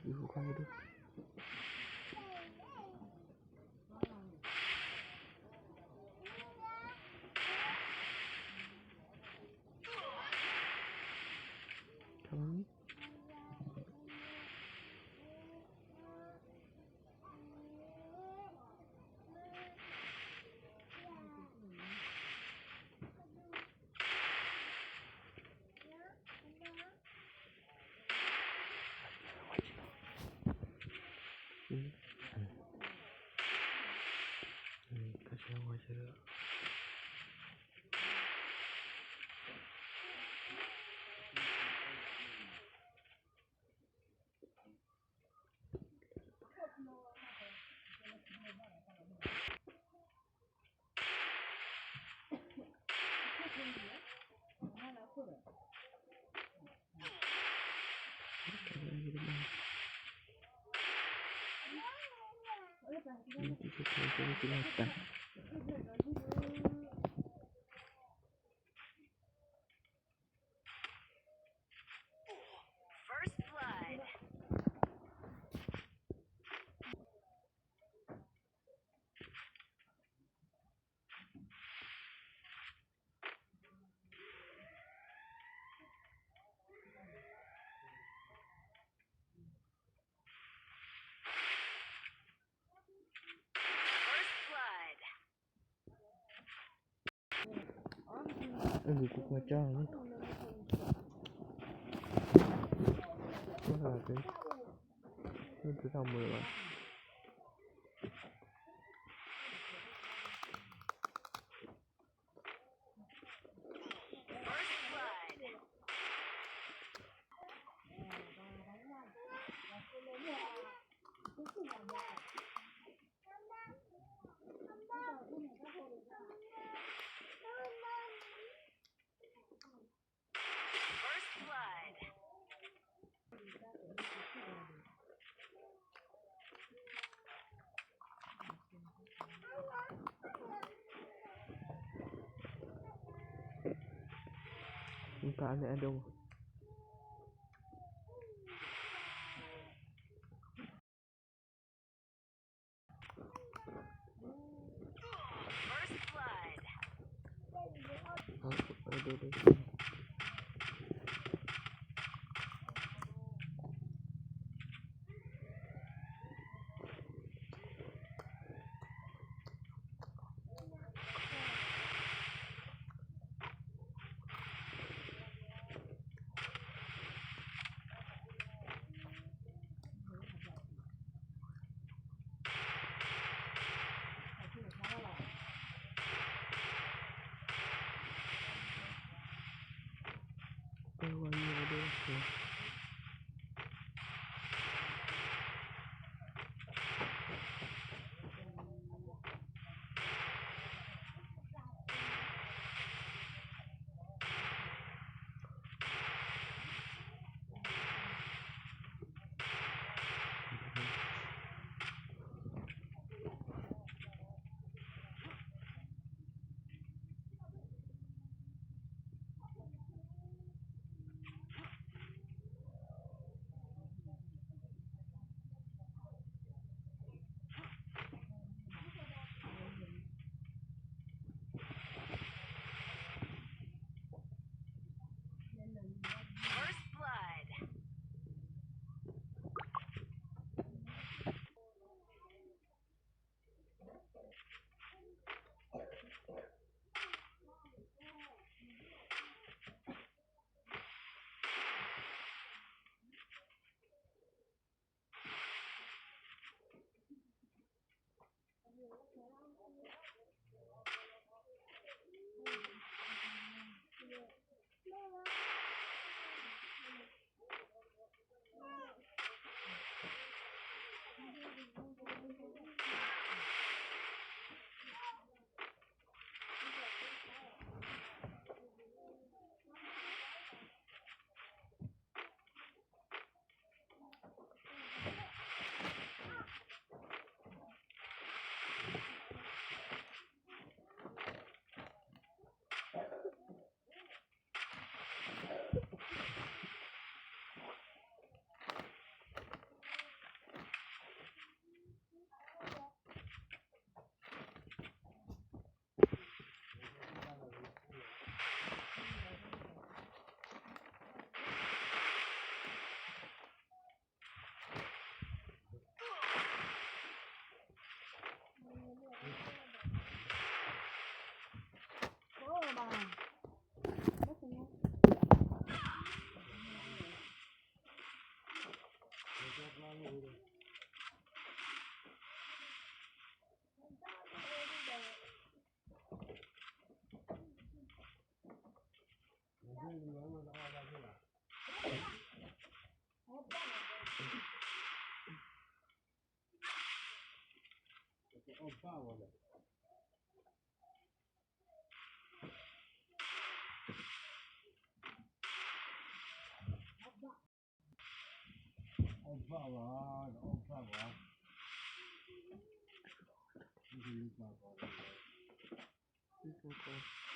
ယူၤဃီဒိၣ် ထီၣ်မံ First blood. First blood. အဲ ယကွၢ်ကၢ်န့ၣ် ကွၢ်ကၢ်က့ၤ မ့ၢ်တၢ်မုာ်ဘၣ် First blood. မ့ၢ်ပာ်လၢအဲၣ်ဒိး First blood. ဘၣ်ဝဲလဲၣ်, အီၣ်ဘၣ်ဝဲ, အီၣ်ဘၣ်ဝဲ, ဘၣ်ဝဲ,